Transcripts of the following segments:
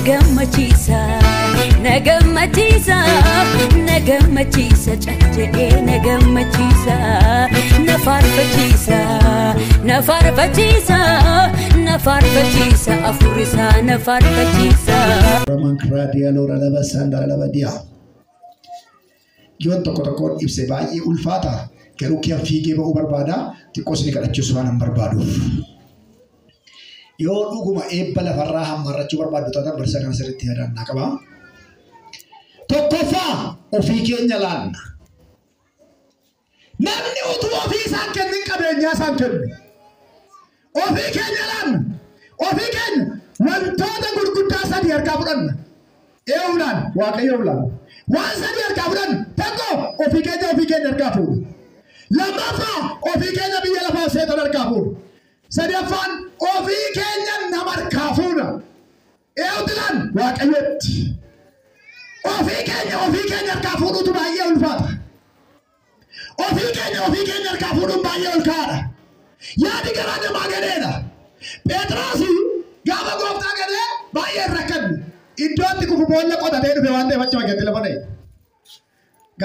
Nagammachiisa, nagammachiisa, nagammachiisa, cal jedhee nagammachiisa, na faarfachiisa, na faarfachiisa, na faarfachiisa, afurisaa na faarfachiisa. Raman Kraadiyaa Loora Laba Saandara Laba Diyaa. Yoon tokko tokkoon ibse baay'ee ulfaata. Garuu kiyaan fiigee ba'uu barbaada. Xiqqoo isin kadhachiisu waan hin barbaaduuf. Yoo dhuguma eebba lafarraa hammarrachuu barbaaddu taatan barsiisa kana sirriitti yaadannaa qaba. Tokkoffaa, ofii keenya laanna. Namni utuu ofii isaan kennin qabeenyaa isaan kennu. Ofii keenya laanna. Ofii keenya wantoota gurguddaa sadii harkaa fudhanna. Eenyuudhaan? Waaqayyoon laanna. Waan sadii harkaa fudhanna. Tokko, ofii keenya ofii keenya harkaa fuudhu. Lammaffaa, ofii keenya biyya lafaa seexan harkaa fuudhu. Sadaffaan, ofii keenya nama harkaa fuuna. Eenyutti laan? Waaqayyotti. Ofii keenya ofii keenya harkaa fuudhuutu baay'ee ulfaata. Ofii keenya ofii keenya harkaa fuudhuun baay'ee ol ka'aadha. Yaadi garaa namaa gadheedha. Phexrosi gaafa gooftaa gadhee baay'ee hin rakkanne. Iddoo itti kufu boolla qotatee dhufe waan ta'eef achuma keessatti lafa dha'e.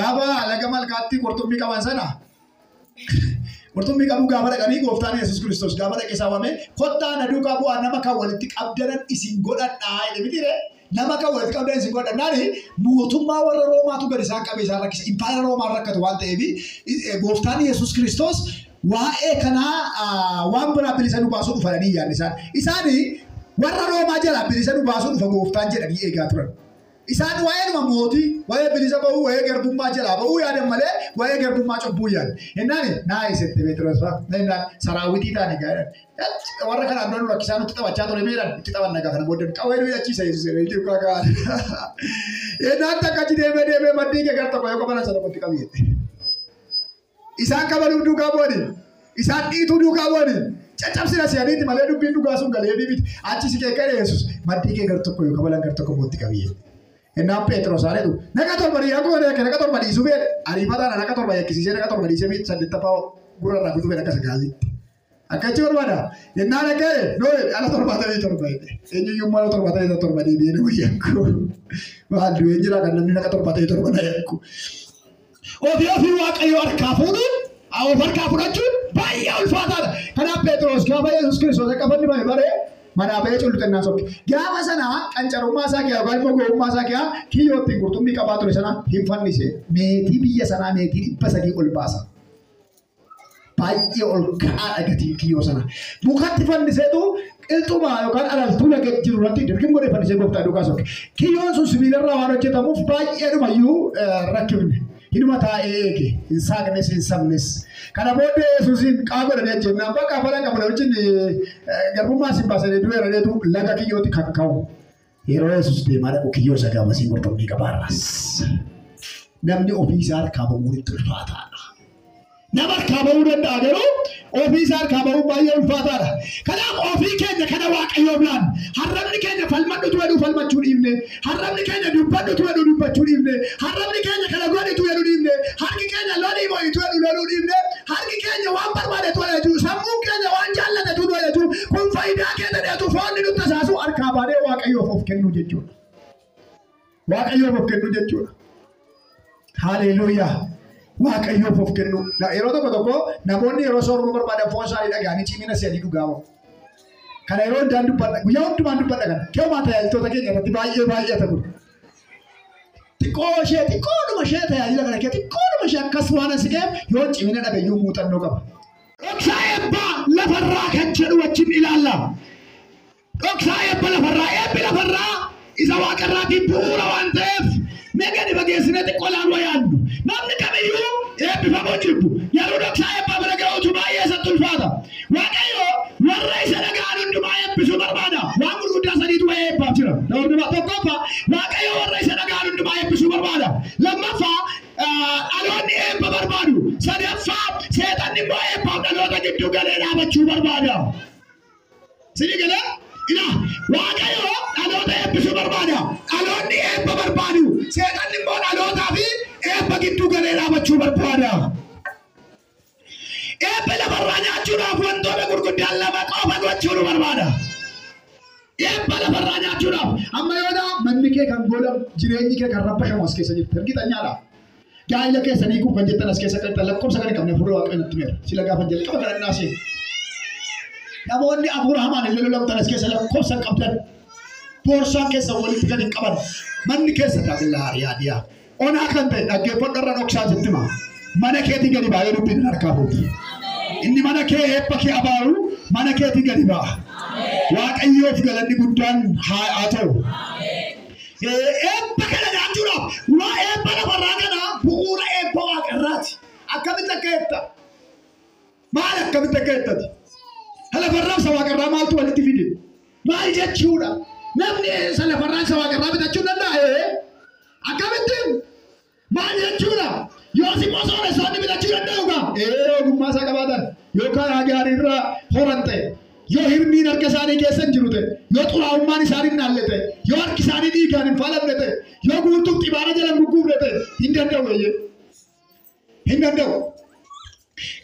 Gaafa laga malkaatti qurxummii qaban sana, qurxummii qabuu gaafa dhaqanii, gooftaan Yesuus Kiristoos gaafa dhaqee saawwame, "Kottaa na duukaa bu'aa, nama kan walitti qabdanan isin godhadhaa" jedhe mitiire. Nama kan walitti qabdan isin godhadhaani, mootummaa warra Roomaatu gadi isaan qabee isaan rakkisa. Impaayera Roomaa rakkatu waan ta'eef, gooftaan Yesuus Kiristoos waa'ee kanaa waan biraa bilisa nu baasuu dhufanii yaadne isaan. Isaani warra Roomaa jalaa bilisa nu baasuu dhufa gooftaan jedhanii eegaa turan. Isaan waa'ee mootii, waa'ee bilisa ba'uu, waa'ee garbummaa jalaa ba'uu yaadan malee waa'ee garbummaa cubbuu yaadan. Innaan naa eessatti Pheexiroos fa'a. Innaan saraawitii ta'anii gaadhan. Warra kanaan dura nu rakkisaa nutti taphachaa ture meedhaan itti taphanna kana booddee qawwee nu hidhachiisa Yesuus jedhee itti kaan. Innaan takka achi deemee deemee maddii kee gar tokko yoo qaban sana tokkotti qabi jette. Isaan kabaluuf duukaa bu'anii, isaan dhiituu duukaa bu'anii, caccabsina si'aniiti malee dubbiin dhugaa sun galee miti. Achi si keekkadhe Yesuus, "Maddii kee gar tokko yoo kabalan gar tokko mootti qabi" jette. Innaan Pheexiroos haadhetu naqa 7 dhiyaa koo naqa 7 dhiisuu beedhe, ariifataan naqa 7 yakkisiisee, naqa 7 dhiisee saddeettaffaa gurra irraa kutuu fedhe akka sagaaliitti. Akka achi barbaada. Innaan akka noo ala 77 jedhe. Eenyuyyuu ala 77 deebi'ee nama yakku. Maal du'ee jira kan namni naqa 77 na yakku? Ofii ofii Waaqayyo harkaa fuudhuun, of harkaa fudhachuun baay'ee ulfaataadha. Kanaaf Pheexiroos gaafa Yesuus Kiristoos akka fannifame baree manaa bahee culluxannaan sokke. Gaafa sana qancarummaa isaa kiyaa yookaan immoo gowwummaa isaa kiyaa kiyyoo ittiin qurxummii qabaa ture sana hin fannise. Meetii biyya sanaa meetii 300 ol baasa. Baay'ee ol ka'aadha gatiin kiyyoo sana. Mukatti fanniseetu qilxumaa yookaan alaltuu laga jiru irratti dirqim godhee fannisee gooftaa duukaa sokke. Kiyyoon sun sibiilarraa waan hojjetamuuf baay'eedhumayyuu rakkifne. Hinuma taa'ee eege, hin saaqnes, hin sabnes. Kana booddee Yesuusiin qaa godhanii ajjeefnaan, bakka afaan qabu namichi garbummaa isin baasanii du'eera jedheetu laga kiyyooti kan ka'u. Yeroo Yesuus deemaa dhaqu kiyyoo isa gaafasii qurxummii qabaarras. Namni ofii isaa harkaa ba'uun itti ulfaataadha. Nama harkaa ba'uu danda'a, garuu ofii isaa harkaa ba'uun baay'ee ulfaataadha. Kanaaf ofii keenya kana Waaqayyoof laanna. Harrabni keenya falmadhutu jedhu falmachuu dhiifne. Harrabni keenya dubbadhutu jedhu dubbachuu dhiifne. Harrabni keenya kana godhitu jedhu dhiifne. Harki keenya lolii mo'itu jedhu loluu dhiifne. Harki keenya waan barbaadetu jedhu, sammuun keenya waan jaallatetu jedhu, kun faayidaa keenya jedhu, foonni nutti tasaasu harkaa baanee Waaqayyoof of kennuu jechuudha. Waaqayyoof of kennuu jechuudha. Haleluuyaa. Waaqayyoof of kennu. Yeroo tokko tokko namoonni yeroo soorruu barbaadan foon isaanii dhaga'anii cimina se'anii dhugaa ba'u. Kana yeroo hundaan dubbadha. Guyyaa hundumaan dubbadha kana. Keewwaa tajaajiltoota keenya irratti baay'ee baay'ata kun. Xiqqoo ishee, xiqqoodhuma ishee, tajaajila kana kee xiqqoodhuma ishee akkas waan asi ga'eef yoo cimina dhabe iyyuu muuxannoo qaba. Dhoksaa eebbaa lafarraa kan jedhu wajjin ilaalla. Dhoksaa eebba lafarraa, eebbi lafarraa isa waaqarraatiin bu'uura waan ta'eef, mee gadi fageessinee xiqqoo ilaaluu yaadnu. Namni kamiyyuu eebbifamuu jibbu. Yeroo dhoksaa eebbaa bira ga'utu baay'ee isatti ulfaata. Waaqayyo warra isa dhaga'an hundumaa eebbisuu barbaada. Waan gurguddaa sadiitu waa'ee eebbaaf jira. Tokkoffaa, Waaqayyo warra isa dhaga'an hundumaa eebbisuu barbaada. Lammaffaa, dhaloonni eebba barbaadu. Sadaffaa, seexanni immoo eebbaaf dhaloota gidduu galee dhaabachuu barbaada. Sini galee? Ila Waaqayyo dhaloota eebbisuu barbaada. Dhaloonni eebba barbaadu. Seexanni immoo dhalootaa fi eebba gidduu galee dhaabachuu barbaada. Eebba lafarraa nyaachuudhaaf wantoota gurguddaan lama qofa gochuu nu barbaada. Eebba lafarraa nyaachuudhaaf amma yoona manni kee kan goolamu jireenyi kee kan rabbashamu as keessa jirti. Ergixanyaadha. Gaa'ela keessanii kun kan jettan as keessa kan lakkoofsa kan hin qabne fuula Waaqayyo natti meera. Sila gaafa jalqaba kadhannaa seenu. Namoonni hafuura hamaan illee lolamtan as keessa lakkoofsa hin qabdan. Boorsaan keessa walitti kan hin qaban. Manni keessa taabillaa hariyaa dhiyaa. Onaa kan ta'e dhaggeeffadhu irra dhoksaa sitti hima. Mana keetii gadi baay'ee dubbiin harkaa fuuti. Inni mana kee eebba kee abaaru mana keetii gadi ba'a. Waaqayyoof galanni guddaan haa ta'u. Eebba kana nyaachuudhaaf waa eebba lafarraa kana bu'uura eebba waaqarraati. Akkamitti akka eebba? Maal akkamitti akka eebbati? Lafarraa isa waaqarraa maaltu walitti fide? Maal jechuudha? Namni isa lafarraa isa waaqarraa bitachuu danda'a? Akkamitti? Maal jechuudha? Yoos immoo sooressoonni bitachuu danda'u gaa? Ogummaa isaa qabaatan yookaan gaariirraa horan ta'e. Yoo hirmiin harka isaanii keessa hin jiru ta'e, yoo xuraa'ummaan isaanii hin dhaalle ta'e, yoo harki isaanii dhiigaan hin faalamne ta'e, yoo guutuun xibaara jala hin gugguufne ta'e, hin danda'u eeyyee. Hin danda'u.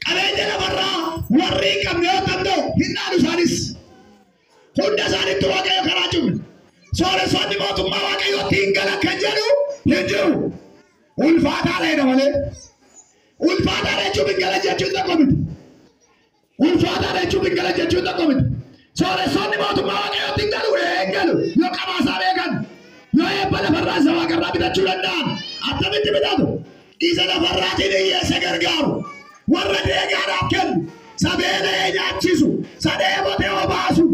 Qabeenya lafarraa warri hin qabne yoo danda'u hin dhaalu isaanis. Hunda isaaniitti Waaqayyo karaa cufne. Sooressoonni mootummaa Waaqayyootti hin galan kan jedhu hin jiru. Ulfaataadha jedha malee. Ulfaataadha jechuun hin galan jechuun tokko miti. Ulfaataadha jechuun hin galan jechuun tokko miti. Sooressoonni mootummaa Waaqayyootti hin galu, hin galu. Yoo qabaasaa beekan, yoo eebba lafarraa isa waaqarraa bitachuu danda'an, attamitti bitatu? Isa lafarraatiin hiyyeessa gargaaru, warra deegaadhaaf kennu, sabeela'ee nyaachisu, sadee obaasu,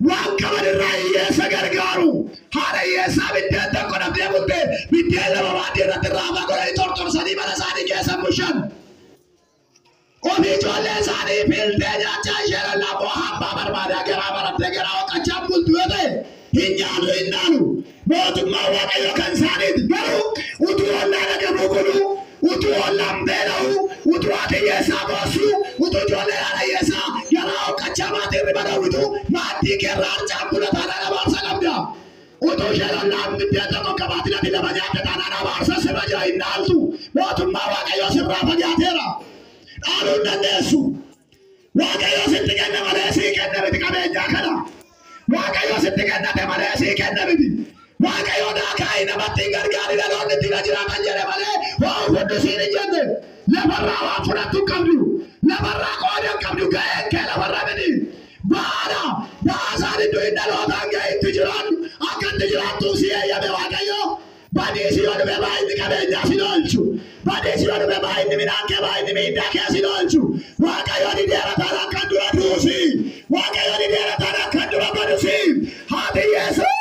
waan qaban irraa hiyyeessa gargaaru. Haadha hiyyeessaa biddeen tokko dhabdee bultee biddeen lama maaddii irratti raafaa godhanii tortorsanii mana isaanii keessa bushan. Ofii ijoollee isaanii filtee nyaachaa ishee lallaafoo hambaa barbaadaa garaa barattee garaa hooqachaa bultu yoo ta'e hin nyaatu hin dhaalu. Mootummaa Waaqayyoo kan isaaniiti. Garuu utuu ollaan agabuu godhuu, utuu ollaan beela'uu, utuu haati hiyyeessaa boossuu, utuu ijoollee haadha hiyyeessaa garaa hooqachaa maatii irri badawwitu maaddii keerraa harcaan bula taanaan abaarsa qabda. Utuu ishee lollaan biddeen tokko qabaatin ati lama nyaatte taanaan abaarsa sirra jira hin dhaaltu. Mootummaa Waaqayyoo sirraa fagaateera. Dhaaluu hin dandeessu. Waaqayyo sitti kenne malee sii kenne miti qabeenyaa kana. Waaqayyo sitti kennate malee sii kenne miti. Waaqayyo daakaayi namatti hin gargaari dhaloonni ittiin jiraatan jedhe malee waan hundi siin hin jenne. Lafarraa waan fudhattu hin qabdu. Lafarraa qooda hin qabdu. Ga'een kee lafarra miti. Baana baasaan iddoo hin dhalootaan ga'e itti jiraannu akka itti jiraattu si eeyyame Waaqayyo. Badiisi yoo dhufe baay'inni qabeenyaa si oolchu. Badiisi yoo dhufe baay'inni midhaan kee baay'inni miidhaa kee si oolchu. Waaqayyo ni dheera taanaan kan dura duusi. Waaqayyo ni dheera taanaan kan dura badusi. Haati Yesuus.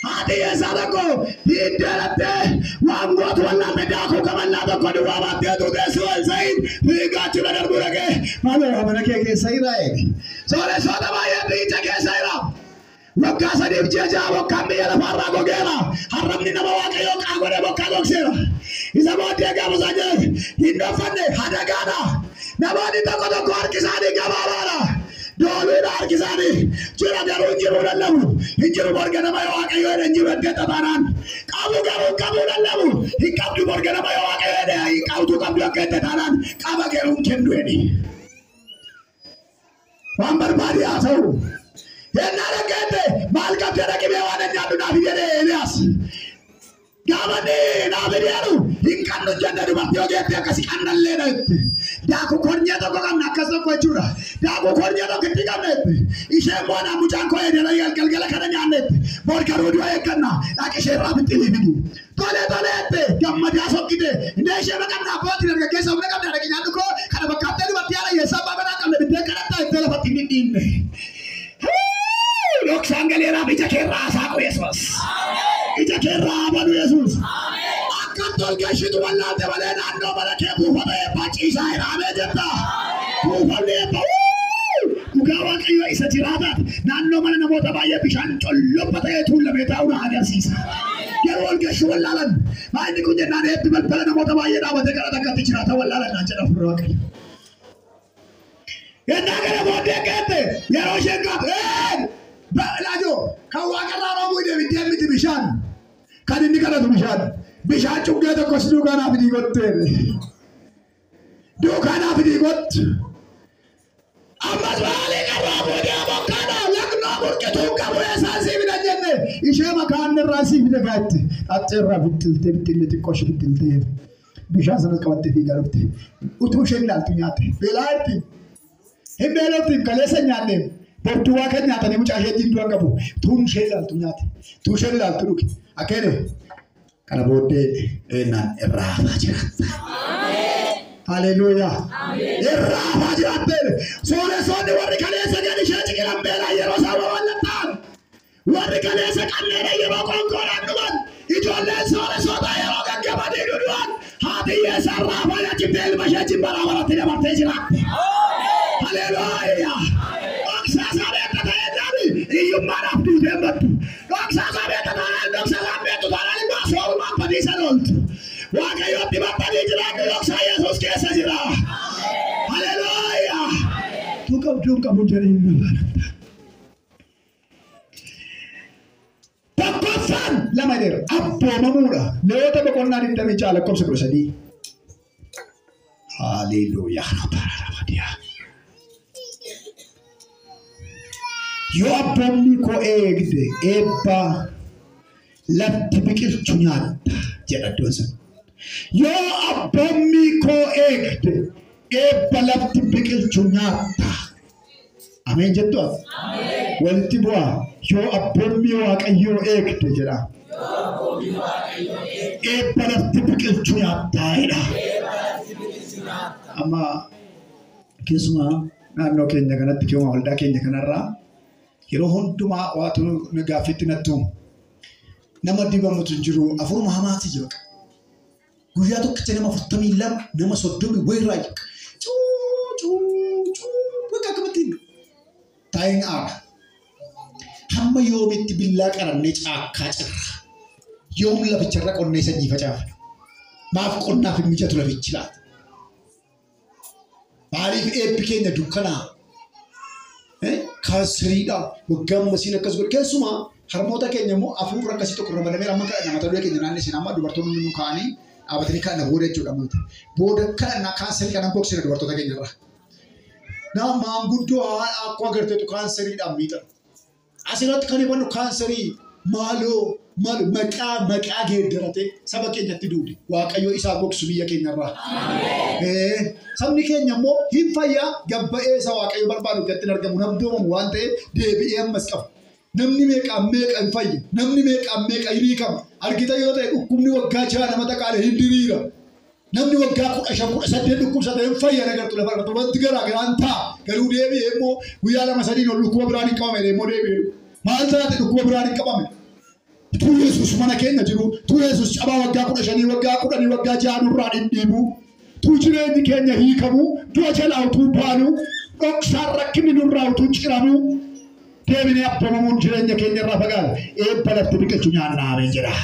Haati hiyyeessaa tokko hiddeerattee waan gootu wallaalte daakuu qabannaa tokko duwwaa baattee tuuteessu ol sa'iin fiigaachuu darbuu dhaqee maaloo mana kee keessa jira eegi. Sooressoota baay'ee fiicha keessa jira. Waggaa sadiif ji'a ja'a bokkaan biyya lafaarraa gogeera. Harrabni nama Waaqayyoo qaagodhee bokkaa gogseera. Isa booddee gaafa isaan jedhan hin dhoffanne hadagaadha. Namoonni tokko tokko harki isaanii gabaabaadha. Dooluudha harki isaanii jira garuu hin jiru lallabu. Hin jiru borga nama yoo Waaqayyoo jedhe hin jiru eddee taataanaan. Qabu garuu qabuu lallabu. Hin qabdu borga nama yoo Waaqayyoo jedhe hin qabdu qabdu akka eddee taanaan qaba garuu hin kennu jedhi. Waan barbaade haa ta'u. Yennaa dhaggeette maal qabdee dhaqibee waan hin nyaadhu naaf jedhe Eeliyaas. Gaafa naaf jedhu hin qabnu jenne dubartii ogeettii akkasii qannallee dha jetti. Daakuu kornyee tokko qabna akkas tokko jechuudha. Daakuu kornyee tokko itti qabna jetti. Isheen immoo naa mucaan koo edela galgala kana nyaanne jetti. Bor garuu du'a eegganna dhaqi ishee irraa bixxilii fidi. Tole tole jette gammadaa sokkite. Indee ishee maqannaa abbootii dargaggeessa humna qabna dhaqi nyaadhu koo kana fakkaattee dubartii haadha hiyyeessaa abbaa manaa qabne biddeen kadhattaa jettee lafatti hin dhidhiinne. Dhoksaan galeeraaf ija keerraa hasaaqu Yesuus. Ija keerraa abanu Yesuus. Akka tolgeeshitu wallaalte malee naannoo mana kee buufata eebbaa ciisaa hiraamee jetta. Buufanni eebba. Dhugaa Waaqayyoo isa jiraataati. Naannoo mana namoota baay'ee bishaan collopha ta'ee tuulamee taa'u na agarsiisa. Yeroo olgeeshu wallaalan. Baay'inni kun jennaan eebbi balbala namoota baay'ee dhaabatee kadhata akkatti jiraata wallaalan naan jedha furra Waaqayyo. Yennaa kana booddee keette yeroo isheen kaatu laajoo kan waaqarraa roobuu hidhe biddeen miti bishaan. Kan inni kadhatu bishaan. Bishaan cuggee tokkos duukaa fidii gottee. Duukaa fidii gottu. Ammas maalii kan roobuu Burqituu qabu eessaan sii fidan jenne ishee makaan irraa sii fide gaatti. Dhattee irraa bittiltee bittillee xiqqoo ishee bittiltee bishaan sanas qabattee fiigaa dhufte. Utuu isheen ilaaltu nyaatte. Beelaa jirti. Hin beeloftiif kaleessa nyaanneef. Bortuu waa kan nyaatanii mucaa ishee ittiin du'an qabu. Tuun ishee ilaaltu nyaate. Tuu isheen ilaaltu dhuge. Akkeene kana booddee eenyaan irraa hafaa jiraatta. Haleluuyaa. Irraa hafaa jiraatte. Sooressoonni warri kaleessa gadi ishee ciqilan beelaa yeroo isaan babal'atan. Warri kaleessa qalleedha yeroo konkolaataan dhuman. Ijoolleen sooressoota yeroo gaggabanii dudu'an. Haati hiyyeessa irraa hafaa jechifte ilma ishee jimbaraa baratti dabartee jiraatte. Haleluuyaa. Dhoksaa isaa beekta ta'ee jaabi hiyyummaadhaaf duutee hin battu. Dhoksaa isaa beekta taanaan dhoksaa isaa beektu taanaan immoo soorumaan badiisa ooltu. Waaqayyotti maxxanii jiraannu dhoksaa Yesuus keessa jira. Haleluuyaa. Tu qabduu hin qabu jedhee hin barbaadamta. Tokkoffaan lama jedheera abboomamuudha. Lewwota boqonnaa 26 lakkoofsa 13. Haleluuyaa. Yoo abboonni koo eegde eebba lafti biqilchu nyaatta jedha iddoon sana. Yoo abboonni koo eegde eebba lafti biqilchu nyaatta. Ameen jettu ati? Walitti bu'aa. Yoo abboonni Waaqayyoo eegde jedha. Eebba lafti biqilchu nyaattaa jedha. Amma keessumaa naannoo keenya kanatti keessumaa waldaa keenya kanarraa yeroo hundumaa waatu nu gaaffiitti nattu nama dibamutu hin jiru afuruma hamaati jira. Guyyaa tokkicha nama 42 nama 30 wayirraa jira. Cuu cuu cuu bakka akkamittiin taa'een aara. Hamma yoomitti billaa qarannee caakkaa cirra. Yoom laficharra qonnee sanyii facaafna. Maaf qonnaaf hin mijatu lafichi laata? Maaliif eebbi keenya dukkanaa? Kaanseriidha. Waggaa ammasiin akkas godhe. Keessumaa harmoota keenya immoo hafuurri akkasii tokko ramadameera. Amma kadhanna mata duree keenya naannoo isin amma dubartoonni nu kaa'anii dhaabatanii kadhanna booda jechuudha. Booda kadhanna kaanserii kanan boksina dubartoota keenya irraa. Nama maanguddoo haadha akkuma agarteetu kaanseriidhaan miidhama. Asirratti kan himannu kaanserii maaloo maal maqaa geeddaratee saba keenyatti duude. Waaqayyo isaa boksu biyya keenyarraa. Sabni keenya immoo hin fayyaa gabba'ee isa Waaqayyo barbaadu irratti hin argamu. Nabdoomamu waan ta'eef deebi'ee ammas qaba. Namni meeqaan meeqa hin fayya. Namni meeqaan meeqa hin hiikama. Argita yoo ta'e dhukkubni waggaa 6 nama xaqaale hin diriira. Namni waggaa 15 18 dhukkubsate hin fayyan agartu lafa irratti. Wanti garaa garaan ta'a. Garuu deebi'ee immoo guyyaa 2 3 ol dhukkuba biraan hin qabame immoo deebi'ee. Maal taate dhukkuba biraan hin qabame. Tu Yesuus mana keenya jiru. Tu Yesuus cabaa waggaa 15 waggaa 10 waggaa 6 nurraa dhidhiibu. Tu jireenyi keenya hiikamu. Du'a jalaa utuu baanu. Dhoksaan rakkinni nurraa utuu ciramu. Deebinee abboomamuun jireenya keenya irraa fagaata. Eebba lafti biqilchu nyaanna ameen jedha.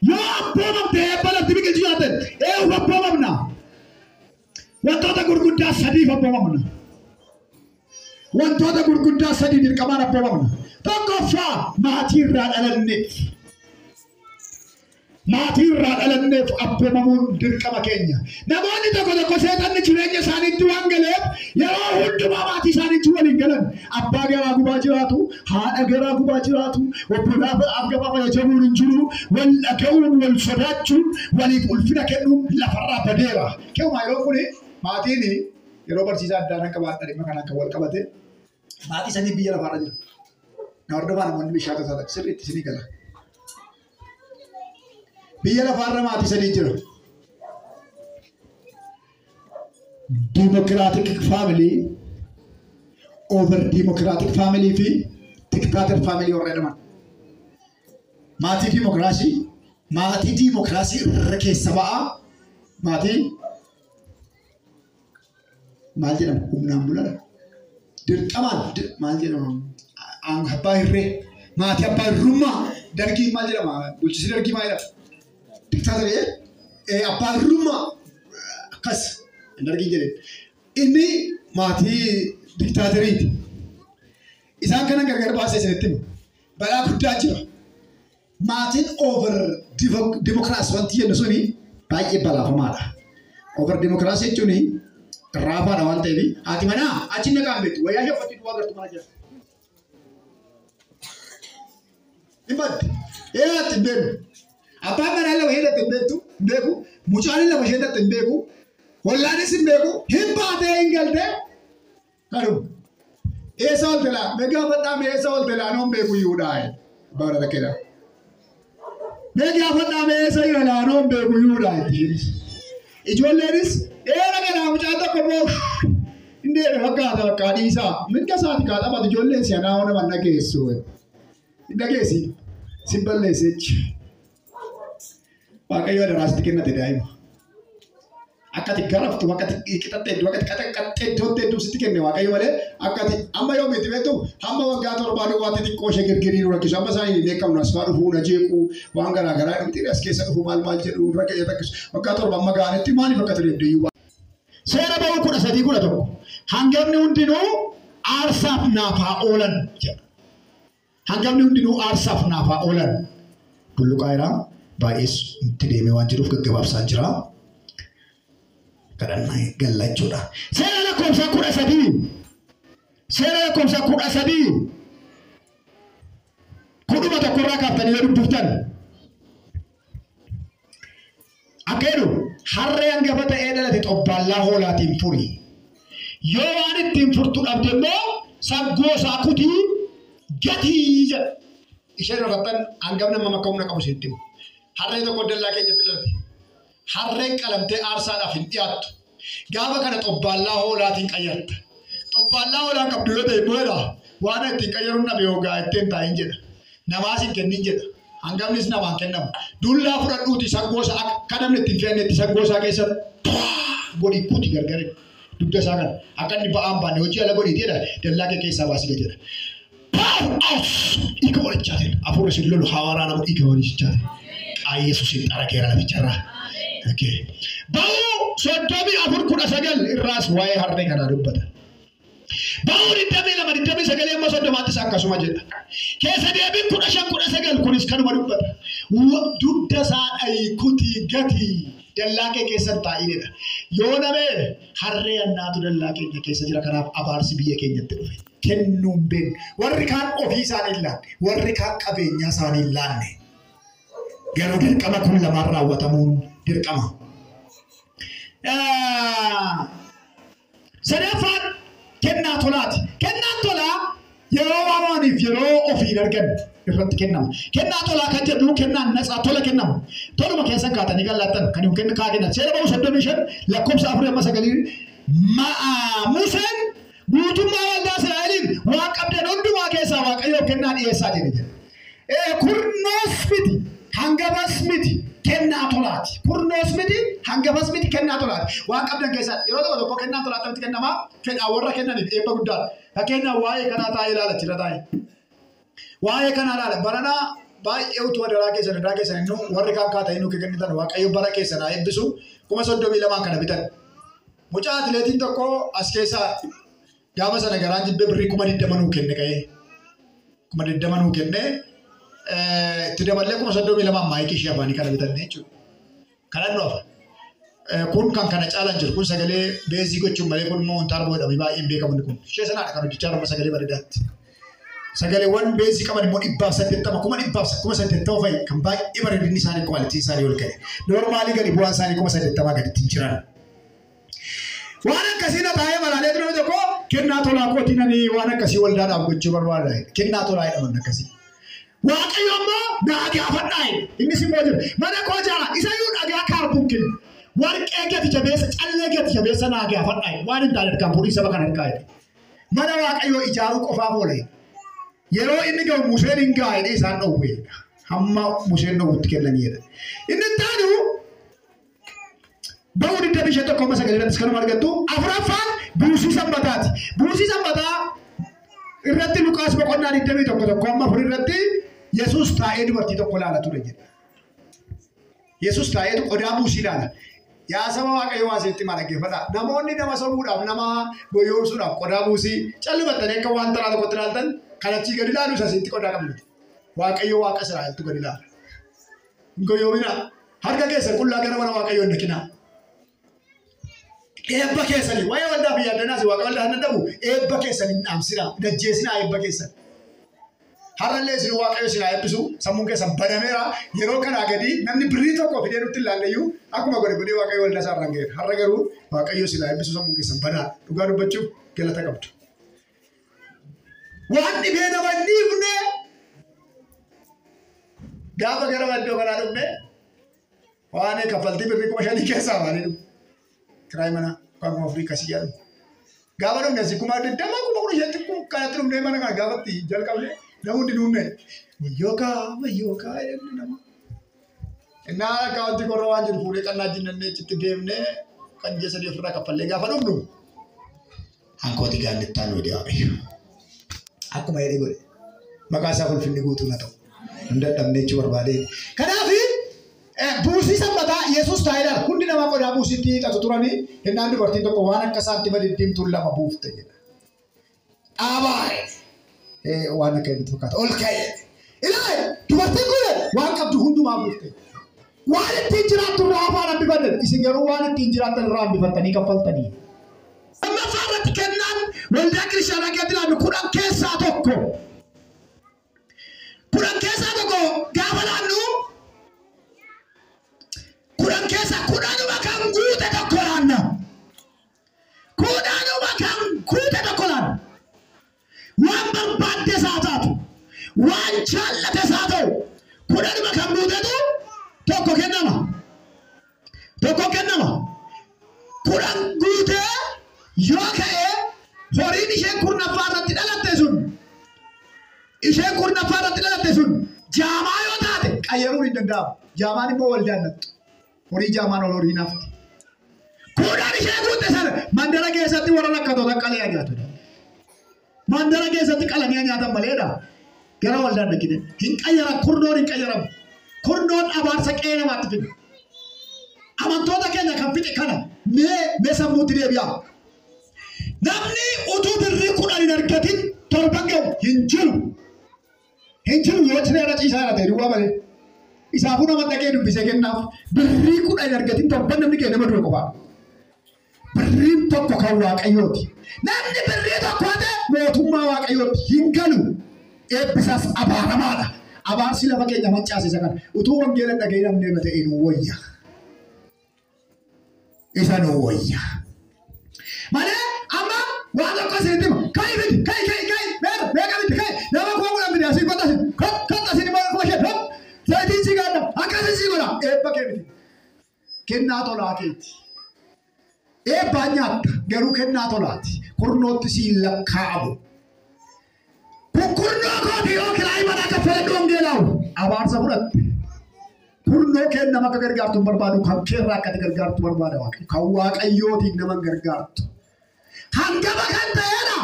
Yoo abboomamte eebba lafti biqilchu nyaatan eewu abboomamna. Wantoota gurguddaa sadiif abboomamna. Wantoota gurguddaa sadii dirqamaan abboomamna. Tokkoffaa maatii irraa dhalanneef. Maatii irraa dhalanneef abboomamuun dirqama keenya. Namoonni tokko tokko seexanni jireenya isaaniitti waan galeef yeroo hundumaa maatii isaaniitti waliin galan. Abbaa garaa gubaa jiraatu, haadha garaa gubaa jiraatu, obbolaa hangafa fayyadamuun hin jiru, wal dhaga'uun, wal sodaachuun, waliif ulfina kennuun lafarraa badeera. Keessumaa yeroo kuni maatiin yeroo barsiisaa addaa nan qabaadha dhimma kanaan kan wal qabate maatii sanii biyya lafaarra jira. Na hordofaa namoonni bishaan tasaatan sirriitti isinii gala. Biyya lafaarra maatii sadii jira. Democratic family, over democratic family fi dictator family warra jedhaman. Maatii dimokiraasii irra keessa ba'aa maatii maal jedhama humnaan bulaa dirqamaan maal jedhama abbaa hirree maatii abbaa hirrummaa dargii maal jedhama bulchisi dargii maal jedhama diktaatorii abbaa hirrummaa akkas dargii jedheen inni maatii diktaatoriiti. Isaan kana gargar baasee isinitti hima. Balaa guddaa jira. Maatiin over dimokiraasii wanti jennu suni baay'ee balaafamaadha. Over dimokiraasii jechuun raafaadha waan ta'eef haati manaa achi naqaan beektu wayyaa ishee uffattee duwwaa gartuu mana jira. Hin badde. Eeyaatti hin beeku. Abbaan manaa lama ishee hin beektu hin beeku. Mucaan lama ishee hin beeku. Hollaanis hin beeku. Hin baatee hin galtee. Kanuma. Eessa oolte laa? Mee gaafadhaa mee eessa oolte laa? Noon beeku iyyuudhaa. Bara takkeedha. Mee gaafadhaa mee eessa jira laa? Noon beeku iyyuudhaa. Ijoolleenis eera kanaa mucaan tokko immoo hin deeme fakkaata bakka dhiisaa. Mirga isaati kaa taphatu ijoolleen si'anaa hoo nama dhageessu. Hin dhageessi. Sin balleesse jechi. Waaqayyo adaraa sitti kennate daa'ima. Akka ati garaftu, akka ati qixaxxeeddu, akka ati qaxxeeddu sitti kenne Waaqayyo malee akka ati amma yoo miti beektu hamma waggaa 7 duwwaatti xiqqoo ishee girgirii nu rakkisu. Amma isaan hin beekamnu as fa'aa dhufuu na jeequu waan garaa garaa dhumti as keessa dhufu maal maal jedhu rakkisu. Waggaa 7 amma ga'anitti maaliif akka ture deeyyuu. Seera ba'uu 13:11 hangafni hundinuu aarsaaf naaf haa oolan jedha. Hangafni hundinuu aarsaaf naaf haa oolan. Bulluqaa jira baay'ees itti deemee waan jiruuf gaggabaabsaan jira. Kadhannaa galla jechuudha. Seera lakkoofsa 13. Seera lakkoofsa 13. Kudhuma tokkorraa kaaftanii yoo dubbiftan. Akka jedhu harree hangafa ta'ee dhalate xobbaallaa hoolaatiin furi. Yoo waan ittiin furtu dhabde immoo saggoo isaa kutii gatii jedha. Isheen irrattan hangafni amma akka humna qabu sitti himu. Harree tokko dallaa keenyatti dhalate. Harreen qalamtee aarsaadhaaf hin dhiyaattu. Gaafa kana xobbaallaa hoolaatiin qayyarta. Xobbaallaa hoolaan qabdu yoo ta'e immoo jedha waan ittiin qayyaruun dhabe yookaan ittiin taa'in jedha. Namaas hin kennin jedha. Hangafnis namaan kennamu. Dullaa fudhadhuuti saggoo isaa akka namni ittiin fe'annetti saggoo isaa keessa godhi kuti gargare. Dugda isaa kana akka inni ba'aan baanne hojii ala godhiiti jedha. Dallaa kee keessaa baasii gadi jedha. Power out! Dhiiga walichaatiin hafuurri isin lolu haa waraanamu dhiiga walichaatiin. Qaa Yesuusiin xarageera laficharraa. Ba'uu 34:19 irraas waa'ee harree kanaa dubbata. Ba'uu 22:29 amma 30ttis akkasuma jedha. Keessa deebiin 15:19 kunis kanuma dubbata. Dugda isaa dhayi kutii gatii dallaa kee keessan taa'inidha. Yoo namee harree annaatu dallaa keenya keessa jira kanaaf abaarsi biyya keenyatti dhufe. Kennuun beeknu. Warri kaan ofii isaanii hin laanne. Warri kaan qabeenyaa isaanii hin laanne. Garuu dirqama kun lamaan raawwatamuun dirqama. Sadaffaan kennaa tolaati. Kennaan tolaa yeroo waamamaniif yeroo ofiin argan irratti kennama. Kennaa tolaa kan jedhu kennaan natsaa tola kennama. Toluma keessan kaatanii kan laattan kan hin kenna kaa kennan. Seera ba'uu 35 lakkoofsa 4 amma 9 Museen guutummaa waldaa Israa'eliin waan qabdan hundumaa keessaa Waaqayyoof kennaa dhiyeessaa jedhe jedha. Kurnoos miti hangafas miti kennaa tolaati. Kurnoos miti hangafas miti kennaa tolaati. Waan qabdan keessaa yeroo tokko tokko kennaa tolaatti miti kennamaa fedhaa warra kennaniif eebba guddaadha. Fakkeenyaaf waa'ee kanaa taa'ee ilaala jira taa'ee. Waa'ee kanaa ilaala baranaa baay'ee utuu adaraa keessan adaraa keessan inni warri kaan kaatanii nu kennitan Waaqayyo bara keessan haa eebbisu 32,000 kana bitan. Mucaa atileetiin tokko as keessaa gaafa sana garaan jibbee birrii 20,000 nuu kenne ka'ee. 20,000 nuu kenne itti daballee 32,000 maayikii ishee afaanii kana bitanne jechuudha. Kanan nu hafa. Kun kan kana caalan jiru kun sagalee beezii gochuun malee kun immoo wantaarbo jedhama baay'een beekamu inni kun. Ishee sanaadha kan hojjechaa jiru sagalee bareedaatti. Sagaleewwan beezii qaban immoo 180 180,000 fa'i kan baay'ee bareedinni isaanii kwaalitiin isaanii ol ka'e. Noormaalii gadi bu'aan isaanii 80,000 gaditti hin jiran. Waan akkasii na taa'ee malaalee ture tokko kennaa tolaa kootiin ani waan akkasii waldaadhaaf gochuu barbaada. Kennaa tolaa jedhaman akkasii. Waaqayyo immoo naa gaafadhaa jedhe. Innis immoo jira. Mana koo ijaara. Isayyuu dhagaa kaarbuun kennu. Warqee gati jabeessa, callee gati jabeessa naa gaafadhaa jedhe. Waan hin taane harkaan fuudhii saba kana harkaa jedhe. Mana Waaqayyoo ijaaruu qofaaf oola jedhe. Yeroo inni ga'u Museen hin ga'a jedhee isaan dhowwe. Hamma Museen dhowwutti kennanii jedha. Inni itti aanu ba'uu 25 tokko amma 9 irrattis kanuma argattu. Afuraffaan buusii sanbataati. Buusii sanbataa irratti Luqaas boqonnaa 21 tokko amma 4 irratti Yesuus taa'ee dubartii tokko ilaala ture jedha. Yesuus taa'eetu qodaa buusii ilaala. Yaa saba Waaqayyoo waan isinitti himaa dhaggeeffadhaa. Namoonni nama sobuudhaaf nama goyoomsuudhaaf qodaa buusii callumattanii akka waan taraa tokkotti ilaaltan kan achii gadi ilaalu isa isinitti qodaa qabdu. Waaqayyo Waaqa Israa'eltu gadi ilaala. Hin goyoominaa. Harka keessan qullaa gara mana Waaqayyoo hin dhaqinaa. Eebba keessanii waa'ee waldaa fi yaaddanaas Waaqa waldaa hin dadhabu eebba keessan hin dhaamsinaa hin ajjeesinaa eebba keessan. Har'allee isin Waaqayyo isin haa eebbisu. Sammuun keessan banameera. Yeroo kanaa gadi namni birrii tokko fidee nutti ilaalleyyuu akkuma godhe godhee Waaqayyo waldaa isaa irraan ga'eera. Har'a garuu Waaqayyo isin haa eebbisu, sammuun keessan banaa. Dhugaa dubbachuuf galata qabdu. Waan dhibee nama hin dhiifne gaafa gara iddoo kanaa dhufne waan kaffaltii birrii 5,000 keessaa baanee dhufne. Kiraay mana 4,000 kasii jedhamu. Gaafa dhufne asii 20,000 15,000 kanatti dhufnee mana kana gaafatti jalqabne namoonni nuunne wayyookaa wayyookaa jedhu nama. Innaa akkaawwantii korra waan jiru fuudhee qannaa jinnannee achitti deemnee kan ji'a 3 ofirraa kaffallee gaafa dhufnu hankooti gaannittaa nu hidhee Waaqayyo. Akkuma jedhee godhe maqaa isaa ulfinni guutuu na ta'u. Hin dadhabne jechuu barbaadee. Kanaaf buusii sanbataa Yesuus taa'eedhaan hundi namaa qodaa buusiitti hiixatu turanii innaan dubartiin tokko waan akka saantima diddiimtuun 2 buufte jedha. Dhaabaa waan akka inni fakkaata ol ka'e. Ilaali dubartiin kun waan qabdu hundumaa buufte. Waan ittiin jiraattu irraa afaan hambifanne isin garuu waan ittiin jiraattan irraa hambifattanii kaffaltanii. Lammaffaa irratti kennaan waldaa kiristaanaa keessatti ilaallu 10 keessaa 1. 10 keessaa 1 gaafa laannu 10 keessaa 10 kan guute tokko laanna. 10 kan guute tokko laanna. Waan barbaadde isaa taatu, waan jaallate isaa ta'u, 10 kan guutetu tokko kennama. Tokko kennama. 10 guutee yoo ka'e horiin isheen 10ffaa irratti dhalatte sun, isheen 10ffaa irratti dhalatte sun jaamaa yoo taate qayyaruun hin danda'amu. Jaamaan immoo waldaan nattu. Horii jaamaan ol horii nafti. 10 ishee guutte sana mandara keessatti warra rakkatoota qalee nyaatu. Mandara keessatti qalanii nyaatan maleedha. Gara waldaan dhaqine. Hin qayyaran, kurnoon hin qayyaramu. Kurnoon abaarsa qe'ee namaatti fida. Amantoota keenya kan fixe kana mee sammuutti deebi'aa. Namni utuu birrii 10 hin argatin torban ga'u hin jiru. Hin jiru yoo cireera ciisaa irra ta'e duwwaa malee. Isaafuu nama dhaqee dubbisee kennaaf birrii 10 hin argatin torban namni kee nama dura qofaa. Birriin tokko kan Waaqayyooti. Namni birrii tokko hate mootummaa Waaqayyooti hin galu. Eebbisaas abaaramaadha. Abaarsi lafa keenya mancaasisa kana. Utuu wangeela dhaga'ee namni irra ta'e nu wayya. Isa nu wayya. Malee amma waan tokko isinitti hima. Ka'i fidi, ka'i, ka'i, ka'i, meeqa, meeqa fidi, ka'i. Nama 10,000 fidi, asii kottu asin, kottu asin immoo 5,000, hop. Zayitiin sii gaadha, akkasii sii godha. Eebba kee miti. Kennaa tolaa keeti. Eebbaan nyaatta, garuu kennaa tolaati. Kurnootti siin lakkaa'amu. Kun kurnoo kooti yoo kiraayii manaa kaffaladhu wangeelaawu. Abaarsa fudhatte. Kurnoo kee nama akka gargaartu hin barbaadu, kan keerraa akka ati gargaartu barbaada Waaqayyo. Kan Waaqayyootiin nama hin gargaartu. Hangafa kan ta'edha.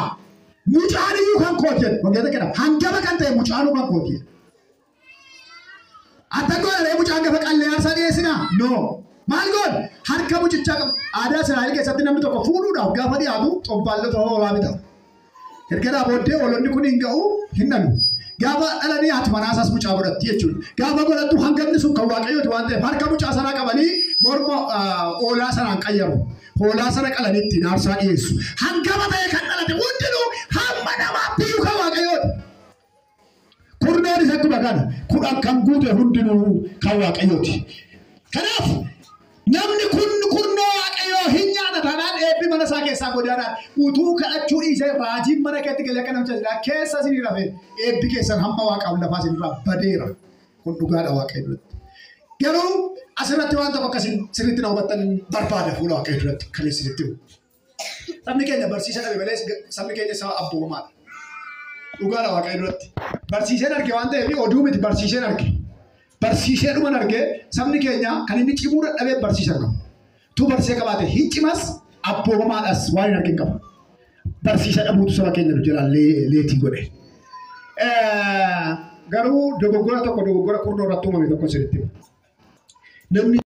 Mucaan iyyuu kan kooti jedhe. Wangeela kenna. Hangafa kan ta'e mucaanuu kan kooti jedhe. Atta goona mucaan gafa qallee aarsaa dhiyeessinaa? No. Maal goon? Harka mucichaa qabu. Aadaa Israa'el keessatti namni tokko fuudhuudhaaf gaafa dhiyaatu xobbaallota hoolaa bita. Erga booddee hoolonni kun hin ga'u hin dhalu. Gaafa dhalanii haati manaasaas mucaa godhatti jechuudha. Gaafa godhattu hangafni sun kan Waaqayyooti waan ta'eef harka mucaa sanaa qabanii morma hoolaa sanaan qayyaru. Hoolaa sana qalanii ittiin aarsaa dhiyeessu. Hangafa ta'e kan dhalate hundinuu hamma namaatti iyyuu kan Waaqayyooti. Kurnoon isa akkuma kana 10 kan guute hundinuu kan Waaqayyooti. Kanaaf namni kun kurnoo Waaqayyoo hin nyaata taanaan eebbi mana isaa keessaa godaanaan utuu kadhachuu dhiisee raajiin mana keetti galee akka namicha jedhaa keessa isin rafe eebbi keessan hamma Waaqaaf lafaa isin irraa badeera. Kun dhugaadha Waaqayyo duratti. Garuu asirratti waan tokko akkasiin sirriitti na hubattan barbaada fuula Waaqayyo duratti kan isinitti himu. Sabni keenya barsiisa dhabe malee sabni keenya saba abboomaadha. Dhugaadha Waaqayyo duratti. Barsiiseen arge waan ta'eef oduu miti barsiiseen arge. Barsiisee dhuman argee sabni keenya kan inni cimuu dadhabee barsiisa qabu. Tu barsiisa qabaate hin cimas abboomamaadhas waan hin argin qaba. Barsiisa dhabuutu saba keenya nu jalaa leetii godhe. Garuu dogoggora tokko dogoggora kurnoo irratti uumame tokko isinitti hima. Namni